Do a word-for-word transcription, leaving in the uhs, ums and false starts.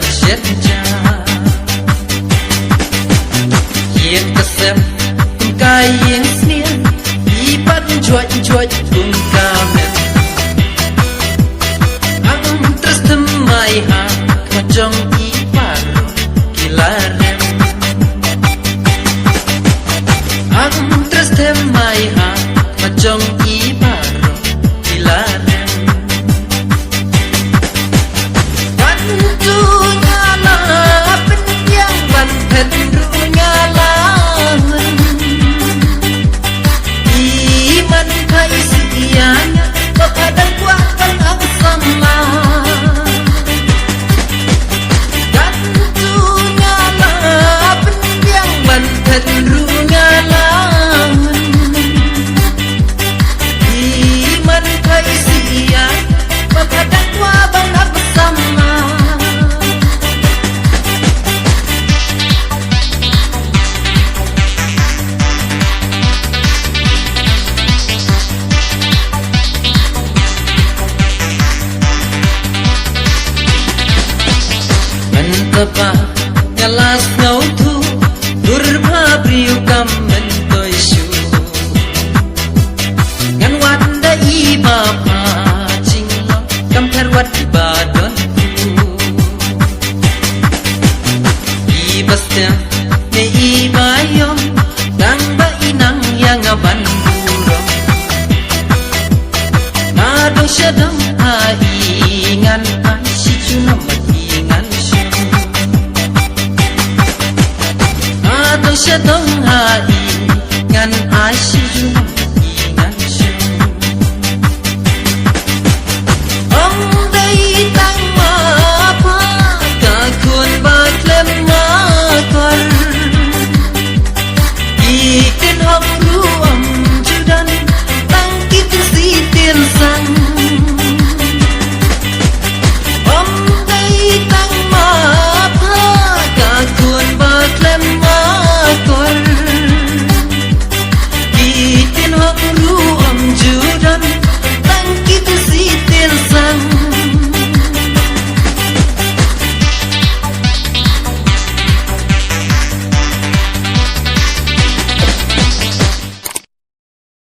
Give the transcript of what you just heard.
Shet ja. Ïen ka sem kum ka ïing sniang, i pat njuat njuat kum ka met. Am trust mai ha ka jong i baroh ki la rem. Am trust mai ha ka jong i baroh ki la rem. Kan tu nga la pynbiang ban phet ruh nga la hun. I man ka i sih ïa nga, ba ka dang kwah ban ap samla. Kan tu nga la pynbiang ban phet ruh nga la hun. I man ka i sih ïa, ba ka dang kwah ban ap samla. Mynta ba nga la sngewthuh, dur ba briew kam myntoi shuh. Ngan wad da i ba pha jinglong, kam ther wat i ba don tu. I ba stem ne i ba ïong, tang ba i nang ïa nga ban burom. Nga dong sha dong ha i ngan ai shi junom.